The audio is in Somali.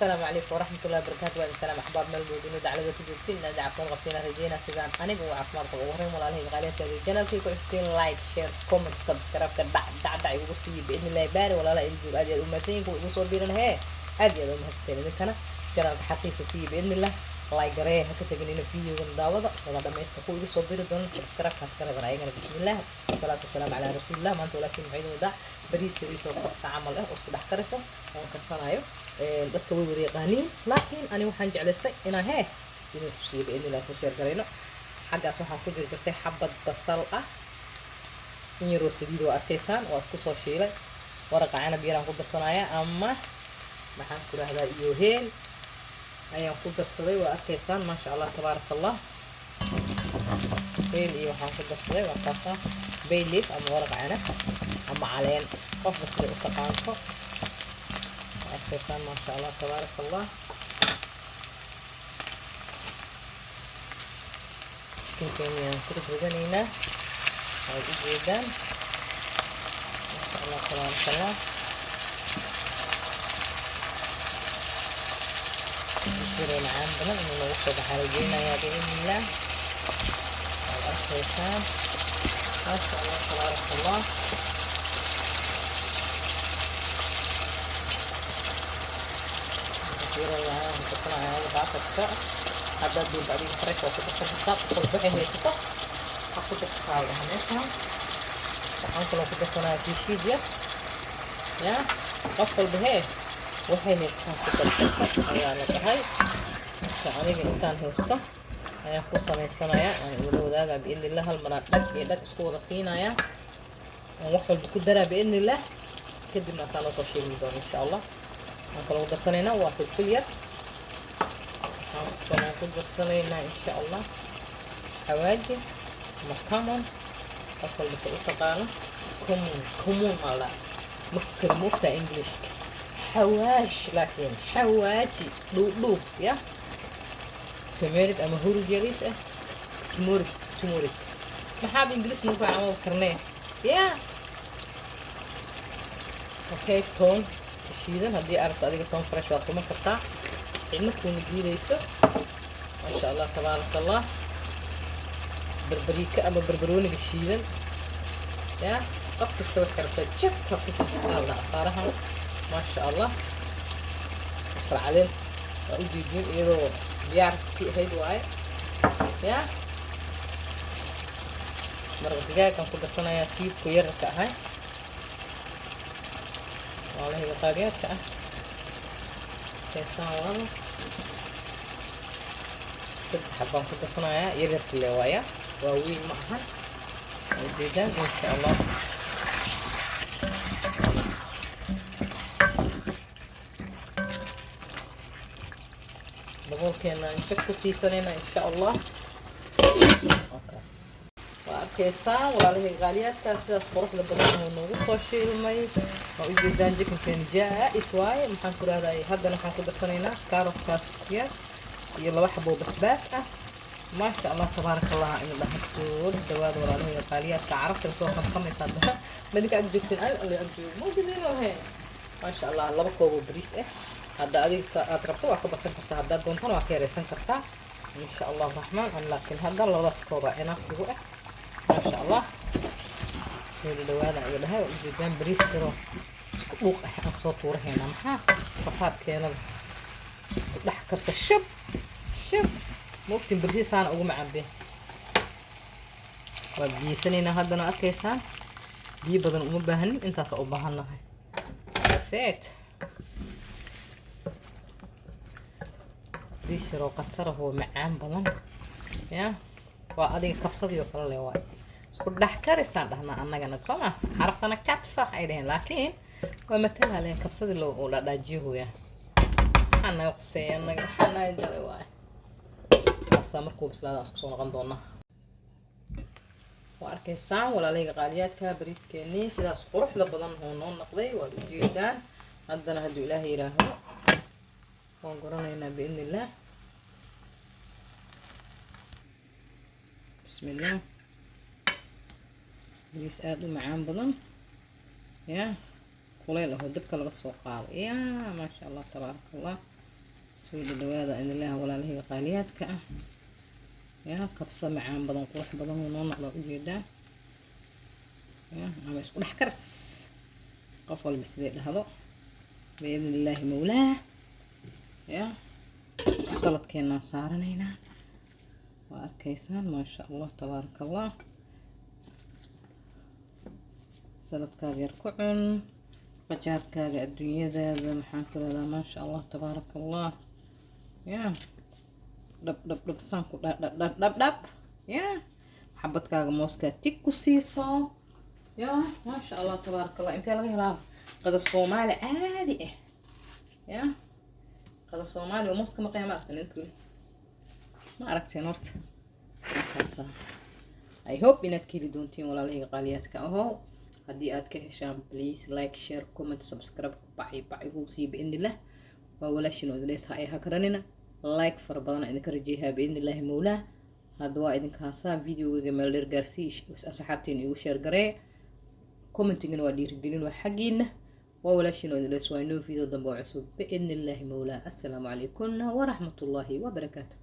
Asalaamu calaykum waraxmatullahi wabarakaatu. Waa idin salaam, axbaab, meel walba dunida daclada ku joogtiin. Inaad caafimaad qabtiin rajeyna, sidaan aniga uu caafimaad qabo. Ugu horreyn, walaalahayga qaaliyaadka, channelkii ku cusubtiin, like, share, comment, subscribe-ka dhac dhac dhac igu siiyo, biidni illahi baari. Walaalaha idin joog, aad iyo aad u mahadsan yihiin. Kuwa igu soo biiran hee, aad iyo aad u mahadsanteen. Idinkana channelka xaqiisa siiyo, biidni illah. Like garee, ha ka teginina videogan, daawada wada dhamaysta. Kuwa igu soo biri doona, subscribe-kaas ka reeban ayagana. Bismillah, wasalaatu wasalaamu calaa rasuulillah. Maanta walaakiin maxay idin wadaa? Bariis yariis oo kabsa camal ah oo isku dhex karisa oon karsanayo. Dadka way wada yaqaaniin, laakiin ani waxaan jeclaystay inaan hee idin tusiyo, biidni illah ku share garayno. Xaggaas waxaan ku jirjirtay xabad basal ah, in yaroo saliid oo arkaysaan waa isku soo shiilay. Waraqa canab yaraan ku darsanaya ama maxaan ku rahdaa, iyo heel ayaan ku darsaday. Waa arkaysaan, maasha Allah, tabaaraka Allah. Heel iyo waxaan ku darsaday, waa kaasa, bay leaf ama waraq canab ama caleen, qofba siday u taqaanto. Waa arkaysaan, maasha Allah, tabaaraka Allah. Chickenkeeni ayaan ku ridanaynaa, waad u jeedaan, maasha Allah, tabaaraka Allah. Yaroo macaan badan inuu noogu soo baxaa rajeynayaa, biidnillah. Waad arkaysaan, maasha Allah, tabaaraka Allah. Yaroo macaan ku darsanaya baakadka. Haddaad doonto adiga fresh waa ku darsan kartaa. Qof walba waxay haysato ha ku darsataa la dhahaa. Meeshaan waxaan kaloo ku darsanaya kishiid yar. Ya qof walba hee waxay haystaan ku darsato ayaa la dhahay. Marka aniga intaan haysto ayaan ku samaysanayaa, aan idinla wadaagaa, biidni illah. Hal maraan dhag iyo dhag isku wada siinayaa aan wax walba ku daraa, biidni illah. Kadibna asaa noo soo sheegi doono, insha Allah. Waxaan kaloo ku darsanaynaa waa filfil yar. Waxaan kaloo ku darsanaynaa, insha Allah, xawaaji ama common, qof walba se u taqaano. Common, common maa la ma kala moogtaa Englishka, xawaash, laakiin xawaaji dhuudhuub ya, turmeric ama hurud yariis ah, turmeric, turmeric. Maxaaba Ingiriis nagu camal karnee ya. Okay, toon shiidan haddii aragto adiga, toon fresh waad tuman kartaa, cidna kuuma diideyso. Maasha Allah, tabaaraka Allah. Barbariika ama barbarooniga shiidan ya, qof kasta waxay rabtaa jabka ku siistaa la afaaraha. Maasha Allah. Kabsar caleen waa u jeediin, iyadoo diyaartii ahayd waaye. Ya maraq digaagaan ku darsanayaa, tiibku yararka ahay, waalahayga qaaliyaadka ah. Keesaan laba, saddex baan ku darsanayaa, yaryarka le waaya, waaweyn ma ahan. Waa ujeedaan, insha Allah. Daboolkeena inta ku siisanayna, insha Allah. Kaas waa arkaysaan, walaalahayga qaaliyaadka, sidaas quruxda badan oo noogu soo shiilmay. Waa ujeedaan, chickenkan jaa-is waaye. Maxaan ku rahday, haddana waxaan ku darsanaynaa kaarotkaas yar iyo laba xabo basbaas ah. Maasha Allah, tabaaraka Allah. Ina dhaha soo dhawaada, walaalahayga qaaliyaadka. Carabta soo qamqamaysa hadda madinka ag joogteen, ay alle ag joog mawjadiino he. Maasha Allah. 2 koob oo bariis ah, hadda adiga aad rabto waa ka badsan kartaa, haddaad doontana waa ka yaraysan kartaa, insha Allah raxmaan an. Laakiin hadda labadaas koobaa enough igu ah. Maasha Allah, soo dhawaada iga dhahay. Waa ujeedaan, bariis yaroo isku dhuuq ah aan kasoo tuurahaynaa. Maxaa rafaadkeenada isku dhex karsa, shab shab maogtiin, bariisaana ugu macaan. Waa biyeysanaynaa haddana, arkaysaan, biyo badan uma baahanin, intaasa u baahannahay. That's it. Bariis yaroo khatar ah oo macaan badan ya, waa adiga kabsadii oo kale le waay. Isku dhex karisaan dhahnaa annagana, soo ma? Carabtana kabsa ay dhaheen, laakiin waa matala le kabsadii loo dhadhaajiyo hooya. Maxaa naga quseeya annaga? Maxaa naga galay waay? Kaasaa markuu bislaada isku soo noqon doonaa. Waa arkaysaan, walaalahayga qaaliyaadka, bariiskeenii sidaas quruxda badan oo noo noqday, waad ujeedaan. Haddana hadduu Ilaahay yidhaahdo waan goranaynaa, biidni illaah. Bismillaah. Bariis aada u macaan badan ya, kuleyl ahoo dabka laga soo qaado ya. Maasha Allah, tabaaraka Allah. Soo dhadhawaada idin leeyahay, walaalahayga qaaliyaadka ah. Ya, kabsa macaan badan, qurux badan uu noo noqda, ujeedaa. Ya, ama isku dhex karis, qof walba siday dhahdo, biidni illaahi mawlaa. Ya, saladkeenaan saaranaynaa, waa arkaysaan, maasha Allah, tabaaraka Allah. Saladkaaga yar ku cun, qajaarkaaga, adduunyadaada, maxaan ku rahdaa, maasha Allah, tabaaraka Allah. Ya, dhab dhab dhab, saan ku dhab dhab dhab dhab dhab. Ya, xabadkaaga mooskaa tig ku siiso. Ya, maasha Allah, tabaaraka Allah. Intee laga helaa qada Soomaali caadi ah? Ya, qada Soomaali oo mooska maqaya, ma aragteen idinku weli? Ma aragteen horta? Markaasa I hope inaad ka heli doontiin, walaalahayga qaaliyaadka aho. Haddii aad ka heshaan, please like, share, comment, subscribe, bacay bacay sii biidnillah. Waa walaashin oo idin leesaha ay ha karanina. Like fara badan idinka rajeeyaa, biidni illaahi mawlaa. Hadda waa idinkaasaa. Videogayga meel dheer gaarsii, asxaabteena igu share garee. Commentigana waa dhiirigelin, waa xaggiina. Waa walaashin oo idin lees. Waa inoo video dambe oo cusub, biidni illaahi mawlaa. Assalaamu calaykum waraxmatullaahi wabarakaatu.